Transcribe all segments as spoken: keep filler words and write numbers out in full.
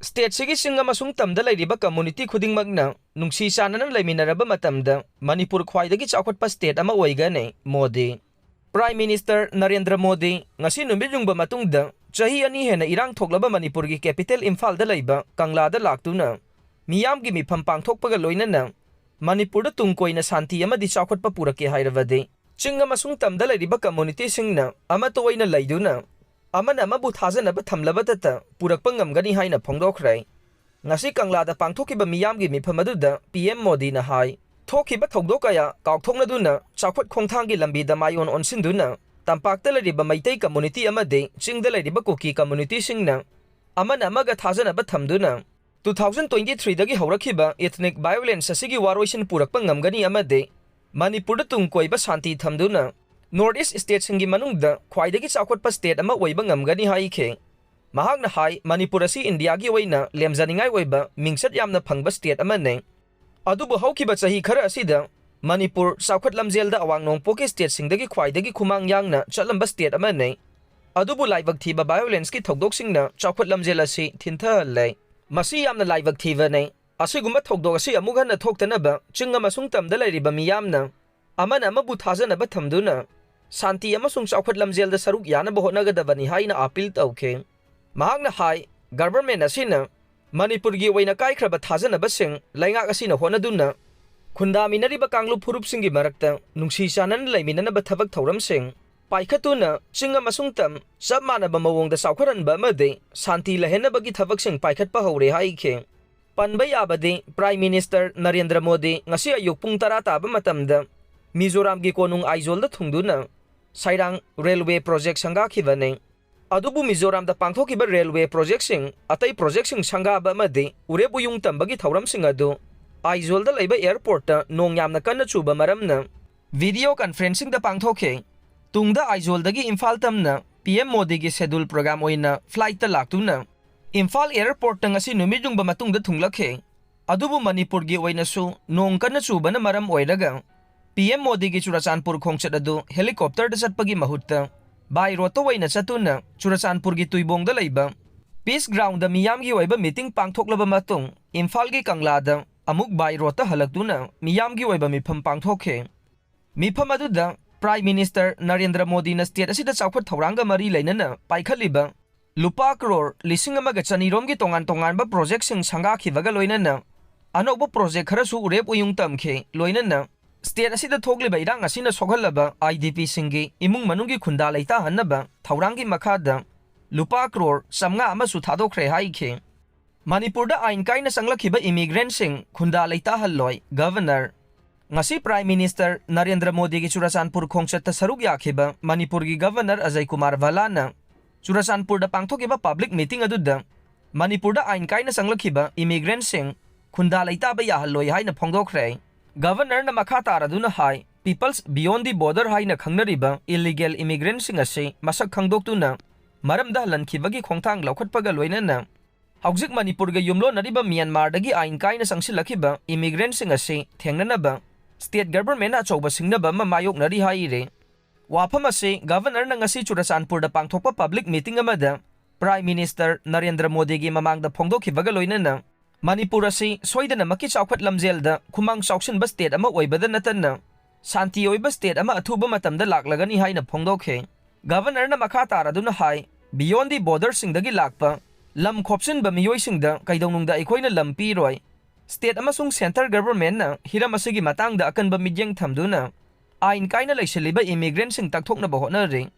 ꯁ꯭ꯇꯦꯠꯁꯤꯒꯤ ꯆꯤꯡ ꯑꯃꯁꯨꯡ ꯇꯝꯗ ꯂꯩꯔꯤꯕ ꯀꯝꯃ꯭ꯌꯨꯅꯤꯇꯤ ꯈꯨꯗꯤꯡꯃꯛꯅ ꯅꯨꯡꯁꯤ ꯆꯥꯟꯅꯅ ꯂꯩꯃꯤꯟꯅꯔꯕ ꯃꯇꯝꯗ ꯃꯅꯤꯄꯨꯔ ꯈ꯭ꯋꯥꯏꯗꯒꯤ ꯆꯥꯎꯈꯠꯄ ꯁ꯭ꯇꯦꯠ ꯑꯃ ꯑꯣꯏꯒꯅꯤ, ꯃꯣꯗꯤ꯫ ꯄ꯭ꯔꯥꯏꯝ ꯃꯤꯅꯤꯁꯇꯔ ꯅꯔꯦꯟꯗ꯭ꯔ ꯃꯣꯗꯤ ꯉꯁꯤ ꯅꯨꯃꯤꯠ ꯌꯨꯡꯕ ꯃꯇꯨꯡꯗ ꯆꯍꯤ ꯑꯅꯤ ꯍꯦꯟꯅ ꯏꯔꯥꯡ ꯊꯣꯛꯂꯕ ꯃꯅꯤꯄꯨꯔꯒꯤ ꯀꯦꯄꯤꯇꯦꯜ ꯏꯝꯐꯥꯜꯗ ꯂꯩꯕ ꯀꯪꯂꯥꯗ ꯂꯥꯛꯇꯨꯅ ꯃꯤꯌꯥꯝꯒꯤ ꯃꯤꯐꯝ ꯄꯥꯡꯊꯣꯛꯄꯒ ꯂꯣꯏꯅꯅ ꯃꯅꯤꯄꯨꯔꯗ ꯇꯨꯡ ꯀꯣꯏꯅ ꯁꯥꯟꯇꯤ ꯑꯃꯗꯤ ꯆꯥꯎꯈꯠꯄ ꯄꯨꯔꯛꯀꯦ ꯍꯥꯏꯔꯕꯗꯤ ꯆꯤꯡ ꯑꯃꯁꯨꯡ ꯇꯝꯗ ꯂꯩꯔꯤꯕ ꯀꯝꯃ꯭ꯌꯨꯅꯤꯇꯤꯁꯤꯡꯅ ꯑꯃꯠꯇ ꯑꯣꯏꯅ ꯂꯩꯗꯨꯅ ꯑꯃꯅ ꯑꯃꯕꯨ ꯊꯥꯖꯅꯕ ꯊꯝꯂꯕꯇꯇ ꯄꯨꯔꯛꯄ ꯉꯝꯒꯅꯤ ꯍꯥꯏꯅ ꯐꯣꯡꯗꯣꯛꯈ꯭ꯔꯦ꯫ ꯉꯁꯤ ꯀꯪꯂꯥꯗ ꯄꯥꯡꯊꯣꯛꯈꯤꯕ ꯃꯤꯌꯥꯝꯒꯤ ꯃꯤꯐꯝ ꯑꯗꯨꯗ ꯄꯤ ꯑꯦꯝ ꯃꯣꯗꯤꯅ ꯍꯥꯏ, ꯊꯣꯛꯈꯤꯕ ꯊꯧꯗꯣꯛ ꯀꯌꯥ ꯀꯥꯎꯊꯣꯛꯅꯗꯨꯅ ꯆꯥꯎꯈꯠ ꯈꯣꯡꯊꯥꯡꯒꯤ ꯂꯝꯕꯤꯗ ꯃꯥꯏꯑꯣꯟ ꯑꯣꯟꯁꯤꯟꯗꯨꯅ ꯇꯝꯄꯥꯛꯇ ꯂꯩꯔꯤꯕ ꯃꯩꯇꯩ ꯀꯝꯃ꯭ꯌꯨꯅꯤꯇꯤ ꯑꯃꯗꯤ ꯆꯤꯡꯗ ꯂꯩꯔꯤꯕ ꯀꯨꯀꯤ ꯀꯝꯃ꯭ꯌꯨꯅꯤꯇꯤꯁꯤꯡꯅ ꯑꯃꯅ ꯑꯃꯒ ꯊꯥꯖꯅꯕ ꯊꯝꯗꯨꯅ ꯇꯨ ꯊꯥꯎꯖꯟ ꯇ꯭ꯋꯦꯟꯇꯤ ꯊ꯭ꯔꯤꯗꯒꯤ ꯍꯧꯔꯛꯈꯤꯕ ꯏꯊꯅꯤꯛ ꯚꯥꯏꯑꯣꯂꯦꯟꯁ ꯑꯁꯤꯒꯤ ꯋꯥꯔꯣꯏꯁꯤꯟ ꯄꯨꯔꯛꯄ ꯉꯝꯒꯅꯤ ꯑꯃꯗꯤ ꯃꯅꯤꯄꯨꯔꯗ ꯇꯨꯡ ꯀꯣꯏꯕ ꯁꯥꯟꯇꯤ ꯊꯝꯗꯨꯅ ꯅꯣꯔꯠ ꯏꯁ ꯁ꯭ꯇꯦꯠꯁꯤꯡꯒꯤ ꯃꯅꯨꯡꯗ ꯈ꯭ꯋꯥꯏꯗꯒꯤ ꯆꯥꯎꯈꯠꯄ ꯁ꯭ꯇꯦꯠ ꯑꯃ ꯑꯣꯏꯕ ꯉꯝꯒꯅꯤ ꯍꯥꯏꯈꯤ꯫ ꯃꯍꯥꯛꯅ ꯍꯥꯏ, ꯃꯅꯤꯄꯨꯔ ꯑꯁꯤ ꯏꯟꯗꯤꯌꯥꯒꯤ ꯑꯣꯏꯅ ꯂꯦꯝꯖꯅꯤꯡꯉꯥꯏ ꯑꯣꯏꯕ ꯃꯤꯡꯆꯠ ꯌꯥꯝꯅ ꯐꯪꯕ ꯁ꯭ꯇꯦꯠ ꯑꯃꯅꯤ꯫ ꯑꯗꯨꯕꯨ ꯍꯧꯈꯤꯕ ꯆꯍꯤ ꯈꯔ ꯑꯁꯤꯗ ꯃꯅꯤꯄꯨꯔ ꯆꯥꯎꯈꯠ ꯂꯝꯖꯦꯜꯗ ꯑꯋꯥꯡ ꯅꯣꯡꯄꯣꯛꯀꯤ ꯁ꯭ꯇꯦꯠꯁꯤꯡꯗꯒꯤ ꯈ꯭ꯋꯥꯏꯗꯒꯤ ꯈꯨꯃꯥꯡ ꯌꯥꯡꯅ ꯆꯠꯂꯝꯕ ꯁ꯭ꯇꯦꯠ ꯑꯃꯅꯤ꯫ ꯑꯗꯨꯕꯨ ꯂꯥꯏꯕꯛ ꯊꯤꯕ ꯚꯥꯏꯑꯣꯂꯦꯟꯁꯀꯤ ꯊꯧꯗꯣꯛꯁꯤꯡꯅ ꯆꯥꯎꯈꯠ ꯂꯝꯖꯦꯜ ꯑꯁꯤ ꯊꯤꯟꯊꯍꯜꯂꯦ꯫ ꯃꯁꯤ ꯌꯥꯝꯅ ꯂꯥꯏꯕꯛ ꯊꯤꯕꯅꯤ꯫ ꯑꯁꯤꯒꯨꯝꯕ ꯊꯧꯗꯣꯛ ꯑꯁꯤ ꯑꯃꯨꯛ ꯍꯟꯅ ꯊꯣꯛꯇꯅꯕ ꯆꯤꯡ ꯑꯃꯁꯨꯡ ꯇꯝꯗ ꯂꯩꯔꯤꯕ ꯃꯤꯌꯥꯝꯅ ꯑꯃꯅ ꯑꯃꯕꯨ ꯊꯥꯖꯅꯕ ꯊꯝꯗꯨꯅ ꯁꯥꯟꯇꯤ ꯑꯃꯁꯨꯡ ꯆꯥꯎꯈꯠ ꯂꯝꯖꯦꯜꯗ ꯁꯔꯨꯛ ꯌꯥꯅꯕ ꯍꯣꯠꯅꯒꯗꯕꯅꯤ ꯍꯥꯏꯅ ꯑꯥꯄꯤꯜ ꯇꯧꯈꯤ꯫ ꯃꯍꯥꯛꯅ ꯍꯥꯏ, ꯒꯚꯔꯟꯃꯦꯟꯠ ꯑꯁꯤꯅ ꯃꯅꯤꯄꯨꯔꯒꯤ ꯑꯣꯏꯅ ꯀꯥꯏꯈ꯭ꯔꯕ ꯊꯥꯖꯅꯕꯁꯤꯡ ꯂꯩꯉꯥꯛ ꯑꯁꯤꯅ ꯍꯣꯠꯅꯗꯨꯅ ꯈꯨꯟꯗꯥꯃꯤꯟꯅꯔꯤꯕ ꯀꯥꯡꯂꯨꯞ ꯐꯨꯔꯨꯞꯁꯤꯡꯒꯤ ꯃꯔꯛꯇ ꯅꯨꯡꯁꯤ ꯆꯥꯟꯅꯅ ꯂꯩꯃꯤꯟꯅꯅꯕ ꯊꯕꯛ ꯊꯧꯔꯝꯁꯤꯡ ꯄꯥꯏꯈꯠꯇꯨꯅ ꯆꯤꯡ ꯑꯃꯁꯨꯡ ꯇꯝ ꯆꯞ ꯃꯥꯟꯅꯕ ꯃꯑꯣꯡꯗ ꯆꯥꯎꯈꯠꯍꯟꯕ ꯑꯃꯗꯤ ꯁꯥꯟꯇꯤ ꯂꯩꯍꯟꯅꯕꯒꯤ ꯊꯕꯛꯁꯤꯡ ꯄꯥꯏꯈꯠꯄ ꯍꯧꯔꯦ ꯍꯥꯏꯈꯤ꯫ ꯄꯟꯕ ꯌꯥꯕꯗꯤ, ꯄ꯭ꯔꯥꯏꯝ ꯃꯤꯅꯤꯁꯇꯔ ꯅꯔꯦꯟꯗ꯭ꯔ ꯃꯣꯗꯤ ꯉꯁꯤ ꯑꯌꯨꯛ ꯄꯨꯡ ꯇꯔꯥ ꯇꯥꯕ ꯃꯇꯝꯗ ꯃꯤꯖꯣꯔꯥꯝꯒꯤ ꯀꯣꯅꯨꯡ ꯑꯥꯏꯖꯣꯜꯗ ꯊꯨꯡꯗꯨꯅ ꯁꯥꯏꯔꯥꯡ ꯔꯦꯜꯋꯦ ꯄ꯭ꯔꯣꯖꯦꯛ ꯁꯪꯒꯥꯈꯤꯕꯅꯤ꯫ ꯑꯗꯨꯕꯨ ꯃꯤꯖꯣꯔꯥꯝꯗ ꯄꯥꯡꯊꯣꯛꯈꯤꯕ ꯔꯦꯜꯋꯦ ꯄ꯭ꯔꯣꯖꯦꯛꯁꯤꯡ, ꯑꯇꯩ ꯄ꯭ꯔꯣꯖꯦꯛꯁꯤꯡ ꯁꯪꯒꯥꯕ ꯑꯃꯗꯤ ꯎꯔꯦꯞ ꯎꯌꯨꯡ ꯇꯝꯕꯒꯤ ꯊꯧꯔꯝꯁꯤꯡ ꯑꯗꯨ ꯑꯥꯏꯖꯣꯜꯗ ꯂꯩꯕ ꯑꯦꯌꯔꯄꯣꯔꯠꯇ ꯅꯣꯡ ꯌꯥꯝꯅ ꯀꯟꯅ ꯆꯨꯕ ꯃꯔꯝꯅ ꯚꯤꯗꯤꯑꯣ ꯀꯟꯐꯔꯦꯟꯁꯤꯡꯗ ꯄꯥꯡꯊꯣꯛꯈꯤ꯫ ꯇꯨꯡꯗ ꯑꯥꯏꯖꯣꯜꯗꯒꯤ ꯏꯝꯐꯥꯜ ꯇꯝꯅ ꯄꯤ ꯑꯦꯝ ꯃꯣꯗꯤꯒꯤ ꯁꯦꯗꯨꯜ ꯄ꯭ꯔꯣꯒ꯭ꯔꯥꯝ ꯑꯣꯏꯅ ꯐ꯭ꯂꯥꯏꯠꯇ ꯂꯥꯛꯇꯨꯅ ꯏꯝꯐꯥꯜ ꯑꯦꯌꯔꯄꯣꯔꯠꯇ ꯉꯁꯤ ꯅꯨꯃꯤꯠ ꯌꯨꯡꯕ ꯃꯇꯨꯡꯗ ꯊꯨꯡꯂꯛꯈꯤ꯫ ꯑꯗꯨꯕꯨ ꯃꯅꯤꯄꯨꯔꯒꯤ ꯑꯣꯏꯅꯁꯨ ꯅꯣꯡ ꯀꯟꯅ ꯆꯨꯕꯅ ꯃꯔꯝ ꯑꯣꯏꯔꯒ ꯄꯤ ꯑꯦꯝ ꯃꯣꯗꯤꯒꯤ ꯆꯨꯔꯆꯥꯟꯄꯨꯔ ꯈꯣꯡꯆꯠ ꯑꯗꯨ ꯍꯦꯂꯤꯀꯣꯞꯇꯔꯗ ꯆꯠꯄꯒꯤ ꯃꯍꯨꯠꯇ ꯕꯥꯏ ꯔꯣꯗꯇ ꯑꯣꯏꯅ ꯆꯠꯇꯨꯅ ꯆꯨꯔꯆꯥꯟꯄꯨꯔꯒꯤ ꯇꯨꯏꯕꯣꯡꯗ ꯂꯩꯕ Peace Groundꯗ ꯃꯤꯌꯥꯝꯒꯤ ꯑꯣꯏꯕ meeting ꯄꯥꯡꯊꯣꯛꯂꯕ ꯃꯇꯨꯡ, ꯏꯝꯐꯥꯜꯒꯤ ꯀꯪꯂꯥꯗ ꯑꯃꯨꯛ by roadꯇ ꯍꯜꯂꯛꯇꯨꯅ ꯃꯤꯌꯥꯝꯒꯤ ꯑꯣꯏꯕ ꯃꯤꯐꯝ ꯄꯥꯡꯊꯣꯛꯈꯤ꯫ ꯃꯤꯐꯝ ꯑꯗꯨꯗ Prime Minister ꯅꯔꯦꯟꯗ꯭ꯔ ꯃꯣꯗꯤꯅ state ꯑꯁꯤꯗ ꯆꯥꯎꯈꯠ ꯊꯧꯔꯥꯡꯒ ꯃꯔꯤ ꯂꯩꯅꯅ ꯄꯥꯏꯈꯠꯂꯤꯕ ꯂꯨꯄꯥ ꯀ꯭ꯔꯣꯔ ꯂꯤꯁꯤꯡ ꯑꯃꯒ ꯆꯅꯤ ꯔꯣꯝꯒꯤ ꯇꯣꯉꯥꯟ ꯇꯣꯉꯥꯟꯕ projectꯁꯤꯡ ꯁꯪꯒꯥꯈꯤꯕꯒ ꯂꯣꯏꯅꯅ ꯑꯅꯧꯕ project ꯈꯔꯁꯨ ꯎꯔꯦꯞ ꯎꯌꯨꯡ ꯇꯝꯈꯤ꯫ ꯂꯣꯏꯅꯅ state ꯑꯁꯤꯗ ꯊꯣꯛꯂꯤꯕ ꯏꯔꯥꯡ ꯑꯁꯤꯅ ꯁꯣꯛꯍꯜꯂꯕ IDPꯁꯤꯡꯒꯤ ꯏꯃꯨꯡ ꯃꯅꯨꯡꯒꯤ ꯈꯨꯟꯗꯥ ꯂꯩꯇꯥꯍꯟꯅꯕ ꯊꯧꯔꯥꯡꯒꯤ ꯃꯈꯥꯗ ꯂꯨꯄꯥ ꯀ꯭ꯔꯣꯔ ꯆꯥꯝꯃꯉꯥ ꯑꯃꯁꯨ ꯊꯥꯗꯣꯛꯈ꯭ꯔꯦ ꯍꯥꯏꯈꯤ꯫ ꯃꯅꯤꯄꯨꯔꯗ ꯑꯥꯏꯟ ꯀꯥꯏꯅ ꯆꯪꯂꯛꯈꯤꯕ immigrantꯁꯤꯡ ꯈꯨꯟꯗꯥ ꯂꯩꯇꯥꯍꯜꯂꯣꯏ꯫ Governor, ꯉꯁꯤ Prime Minister ꯅꯔꯦꯟꯗ꯭ꯔ ꯃꯣꯗꯤꯒꯤ ꯆꯨꯔꯆꯥꯟꯄꯨꯔ ꯈꯣꯡꯆꯠꯇ ꯁꯔꯨꯛ ꯌꯥꯈꯤꯕ ꯃꯅꯤꯄꯨꯔꯒꯤ Governor ꯑꯖꯌ ꯀꯨꯃꯥꯔ ꯚꯜꯂꯥꯅ ꯆꯨꯔꯆꯥꯟꯄꯨꯔꯗ ꯄꯥꯡꯊꯣꯛꯈꯤꯕ public meeting ꯑꯗꯨꯗ ꯃꯅꯤꯄꯨꯔꯗ ꯑꯥꯏꯟ ꯀꯥꯏꯅ ꯆꯪꯂꯛꯈꯤꯕ immigrantꯁꯤꯡ ꯈꯨꯟꯗꯥ ꯂꯩꯇꯥꯕ ꯌꯥꯍꯜꯂꯣꯏ ꯍꯥꯏꯅ ꯐꯣꯡꯗꯣꯛꯈ꯭ꯔꯦ꯫ Governorꯅ ꯃꯈꯥ ꯇꯥꯔꯗꯨꯅ ꯍꯥꯏ, People's Beyond the Border ꯍꯥꯏꯅ ꯈꯪꯅꯔꯤꯕ illegal immigrantꯁꯤꯡ ꯑꯁꯤ ꯃꯁꯛ ꯈꯪꯗꯣꯛꯇꯨꯅ ꯃꯔꯝꯗ ꯍꯜꯍꯟꯈꯤꯕꯒꯤ ꯈꯣꯡꯊꯥꯡ ꯂꯧꯈꯠꯄꯒ ꯂꯣꯏꯅꯅ ꯍꯧꯖꯤꯛ ꯃꯅꯤꯄꯨꯔꯒ ꯌꯨꯝꯂꯣꯟꯅꯔꯤꯕ ꯃ꯭ꯌꯥꯟꯃꯥꯔꯗꯒꯤ ꯑꯥꯏꯟ ꯀꯥꯏꯅ ꯆꯪꯁꯤꯜꯂꯛꯈꯤꯕ immigrantꯁꯤꯡ ꯑꯁꯤ ꯊꯦꯡꯅꯅꯕ state governmentꯅ ꯑꯆꯧꯕ ꯁꯤꯡꯅꯕ ꯑꯃ ꯃꯥꯌꯣꯛꯅꯔꯤ ꯍꯥꯏꯔꯤ꯫ ꯋꯥꯐꯝ ꯑꯁꯤ Governorꯅ ꯉꯁꯤ ꯆꯨꯔꯆꯥꯟꯄꯨꯔꯗ ꯄꯥꯡꯊꯣꯛꯄ public meeting ꯑꯃꯗ Prime Minister ꯅꯔꯦꯟꯗ꯭ꯔ ꯃꯣꯗꯤꯒꯤ ꯃꯃꯥꯡꯗ ꯐꯣꯡꯗꯣꯛꯈꯤꯕꯒ ꯂꯣꯏꯅꯅ ꯃꯅꯤꯄꯨꯔ ꯑꯁꯤ ꯁꯣꯏꯗꯅꯃꯛꯀꯤ ꯆꯥꯎꯈꯠ ꯂꯝꯖꯦꯜꯗ ꯈꯨꯃꯥꯡ ꯆꯥꯎꯁꯤꯟꯕ state ꯑꯃ ꯑꯣꯏꯕꯗ ꯅꯠꯇꯅ ꯁꯥꯟꯇꯤ ꯑꯣꯏꯕ state ꯑꯃ ꯑꯊꯨꯕ ꯃꯇꯝꯗ ꯂꯥꯛꯂꯒꯅꯤ ꯍꯥꯏꯅ ꯐꯣꯡꯗꯣꯛꯈꯤ꯫ Governorꯅ ꯃꯈꯥ ꯇꯥꯔꯗꯨꯅ ꯍꯥꯏ, Beyond the Borderꯁꯤꯡꯗꯒꯤ ꯂꯥꯛꯄ ꯂꯝ ꯈꯣꯞꯆꯤꯟꯕ ꯃꯤꯑꯣꯏꯁꯤꯡꯗ ꯀꯩꯗꯧꯅꯨꯡꯗ ꯑꯩꯈꯣꯏꯅ ꯂꯝ ꯄꯤꯔꯣꯏ꯫ State ꯑꯃꯁꯨꯡ centre governmentꯅ ꯍꯤꯔꯝ ꯑꯁꯤꯒꯤ ꯃꯇꯥꯡꯗ ꯑꯀꯟꯕ ꯃꯤꯠꯌꯦꯡ ꯊꯝꯗꯨꯅ ꯑꯥꯏꯟ ꯀꯥꯏꯅ ꯂꯩꯁꯤꯜꯂꯤꯕ immigrantꯁꯤꯡ ꯇꯛꯊꯣꯛꯅꯕ ꯍꯣꯠꯅꯔꯤ꯫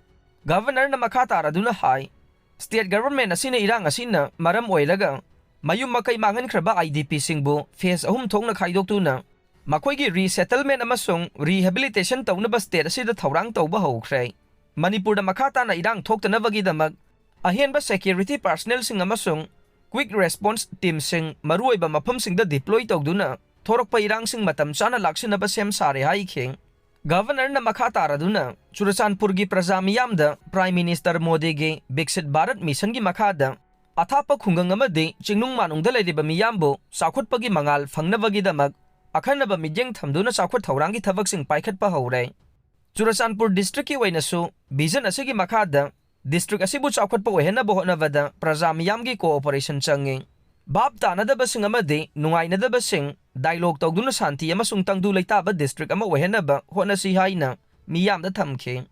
Governorꯅ ꯃꯈꯥ ꯇꯥꯔꯗꯨꯅ ꯍꯥꯏ, state government ꯑꯁꯤꯅ ꯏꯔꯥꯡ ꯑꯁꯤꯅ ꯃꯔꯝ ꯑꯣꯏꯔꯒ ꯃꯌꯨꯝ ꯃꯀꯩ ꯃꯥꯡꯍꯟꯈ꯭ꯔꯕ IDPꯁꯤꯡꯕꯨ phase ꯑꯍꯨꯝ ꯊꯣꯛꯅ ꯈꯥꯏꯗꯣꯛꯇꯨꯅ ꯃꯈꯣꯏꯒꯤ resettlement ꯑꯃꯁꯨꯡ rehabilitation ꯇꯧꯅꯕ state ꯑꯁꯤꯗ ꯊꯧꯔꯥꯡ ꯇꯧꯕ ꯍꯧꯈ꯭ꯔꯦ꯫ ꯃꯅꯤꯄꯨꯔꯗ ꯃꯈꯥ ꯇꯥꯅ ꯏꯔꯥꯡ ꯊꯣꯛꯇꯅꯕꯒꯤꯗꯃꯛ ꯑꯍꯦꯟꯕ security personnelꯁꯤꯡ ꯑꯃꯁꯨꯡ quick response teamꯁꯤꯡ ꯃꯔꯨꯑꯣꯏꯕ ꯃꯐꯝꯁꯤꯡꯗ deploy ꯇꯧꯗꯨꯅ ꯊꯣꯔꯛꯄ ꯏꯔꯥꯡꯁꯤꯡ ꯃꯇꯝ ꯆꯥꯅ ꯂꯥꯛꯁꯤꯟꯅꯕ ꯁꯦꯝ ꯁꯥꯔꯦ ꯍꯥꯏꯈꯤ꯫ Governorꯅ ꯃꯈꯥ ꯇꯥꯔꯗꯨꯅ ꯆꯨꯔꯆꯥꯟꯄꯨꯔꯒꯤ ꯄ꯭ꯔꯖꯥ ꯃꯤꯌꯥꯝꯗ Prime Minister ꯃꯣꯗꯤꯒꯤ ꯕꯤꯛꯁꯤꯠ ꯚꯥꯔꯠ ꯃꯤꯁꯟꯒꯤ ꯃꯈꯥꯗ ꯑꯊꯥꯞꯄ ꯈꯨꯡꯒꯪ ꯑꯃꯗꯤ ꯆꯤꯡꯅꯨꯡ ꯃꯥꯅꯨꯡꯗ ꯂꯩꯔꯤꯕ ꯃꯤꯌꯥꯝꯕꯨ ꯆꯥꯎꯈꯠꯄꯒꯤ ꯃꯉꯥꯜ ꯐꯪꯅꯕꯒꯤꯗꯃꯛ ꯑꯈꯟꯅꯕ ꯃꯤꯠꯌꯦꯡ ꯊꯝꯗꯨꯅ ꯆꯥꯎꯈꯠ ꯊꯧꯔꯥꯡꯒꯤ ꯊꯕꯛꯁꯤꯡ ꯄꯥꯏꯈꯠꯄ ꯍꯧꯔꯦ꯫ ꯆꯨꯔꯆꯥꯟꯄꯨꯔ districtꯀꯤ ꯑꯣꯏꯅꯁꯨ vision ꯑꯁꯤꯒꯤ ꯃꯈꯥꯗ district ꯑꯁꯤꯕꯨ ꯆꯥꯎꯈꯠꯄ ꯑꯣꯏꯍꯟꯅꯕ ꯍꯣꯠꯅꯕꯗ ꯄ꯭ꯔꯖꯥ ꯃꯤꯌꯥꯝꯒꯤ cooperation ꯆꯪꯏ꯫ ꯚꯥꯞ ꯇꯥꯅꯗꯕꯁꯤꯡ ꯑꯃꯗꯤ ꯅꯨꯡꯉꯥꯏꯅꯗꯕꯁꯤꯡ dialogue ꯇꯧꯗꯨꯅ ꯁꯥꯟꯇꯤ ꯑꯃꯁꯨꯡ ꯇꯪꯗꯨ ꯂꯩꯇꯥꯕ district ꯑꯃ ꯑꯣꯏꯍꯟꯅꯕ ꯍꯣꯠꯅꯁꯤ ꯍꯥꯏꯅ ꯃꯤꯌꯥꯝꯗ ꯊꯝꯈꯤ꯫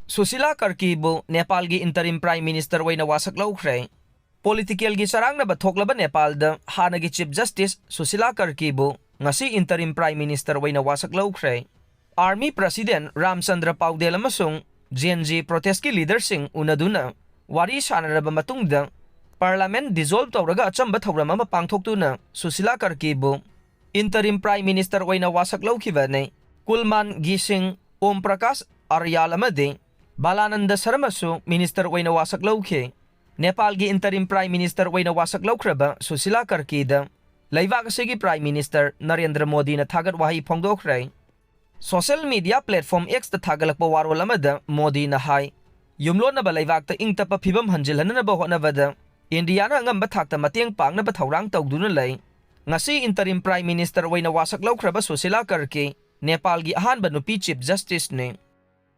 ꯁꯨꯁꯤꯂꯥ ꯀꯔꯀꯤꯕꯨ ꯅꯦꯄꯥꯜꯒꯤ interim prime minister ꯑꯣꯏꯅ ꯋꯥꯁꯛ ꯂꯧꯈ꯭ꯔꯦ꯫ Politicalꯒꯤ ꯆꯔꯥꯡꯅꯕ ꯊꯣꯛꯂꯕ ꯅꯦꯄꯥꯜꯗ ꯍꯥꯟꯅꯒꯤ chief justice ꯁꯨꯁꯤꯂꯥ ꯀꯔꯀꯤꯕꯨ ꯉꯁꯤ interim prime minister ꯑꯣꯏꯅ ꯋꯥꯁꯛ ꯂꯧꯈ꯭ꯔꯦ꯫ Army president ꯔꯥꯝꯆꯟꯗ꯭ꯔ ꯄꯥꯎꯗꯦꯜ ꯑꯃꯁꯨꯡ Gen Z protestꯀꯤ leaderꯁꯤꯡ ꯎꯅꯗꯨꯅ ꯋꯥꯔꯤ ꯁꯥꯟꯅꯔꯕ ꯃꯇꯨꯡꯗ parliament dissolve ꯇꯧꯔꯒ ꯑꯆꯝꯕ ꯊꯧꯔꯝ ꯑꯃ ꯄꯥꯡꯊꯣꯛꯇꯨꯅ ꯁꯨꯁꯤꯂꯥ ꯀꯔꯀꯤꯕꯨ interim prime minister ꯑꯣꯏꯅ ꯋꯥꯁꯛ ꯂꯧꯈꯤꯕꯅꯤ꯫ ꯀꯨꯜꯃꯥꯟ ꯒꯤꯁꯤꯡ, ꯑꯣꯝ ꯄ꯭ꯔꯀꯥꯁ ꯑꯔꯌꯥꯜ ꯑꯃꯗꯤ ꯕꯥꯂꯥꯅꯟꯗ ꯁꯔꯃꯁꯨ minister ꯑꯣꯏꯅ ꯋꯥꯁꯛ ꯂꯧꯈꯤ꯫ ꯅꯦꯄꯥꯜꯒꯤ interim prime minister ꯑꯣꯏꯅ ꯋꯥꯁꯛ ꯂꯧꯈ꯭ꯔꯕ ꯁꯨꯁꯤꯂꯥ ꯀꯔꯀꯤꯗ ꯂꯩꯕꯥꯛ ꯑꯁꯤꯒꯤ prime minister ꯅꯔꯦꯟꯗ꯭ꯔ ꯃꯣꯗꯤꯅ ꯊꯥꯒꯠ ꯋꯥꯍꯩ ꯐꯣꯡꯗꯣꯛꯈ꯭ꯔꯦ꯫ Social media platform Xꯇ ꯊꯥꯒꯠꯂꯛꯄ ꯋꯥꯔꯣꯜ ꯑꯃꯗ ꯃꯣꯗꯤꯅ ꯍꯥꯏ, ꯌꯨꯝꯂꯣꯟꯅꯕ ꯂꯩꯕꯥꯛꯇ ꯏꯪ ꯇꯞꯄ ꯐꯤꯕꯝ ꯍꯟꯖꯤꯜꯍꯟꯅꯕ ꯍꯣꯠꯅꯕꯗ ꯏꯟꯗꯤꯌꯥꯅ ꯑꯉꯝꯕ ꯊꯥꯛꯇ ꯃꯇꯦꯡ ꯄꯥꯡꯅꯕ ꯊꯧꯔꯥꯡ ꯇꯧꯗꯨꯅ ꯂꯩ꯫ ꯉꯁꯤ interim prime minister ꯑꯣꯏꯅ ꯋꯥꯁꯛ ꯂꯧꯈ꯭ꯔꯕ ꯁꯨꯁꯤꯂꯥ ꯀꯔꯀꯤ ꯅꯦꯄꯥꯜꯒꯤ ꯑꯍꯥꯟꯕ ꯅꯨꯄꯤ chief justiceꯅꯤ꯫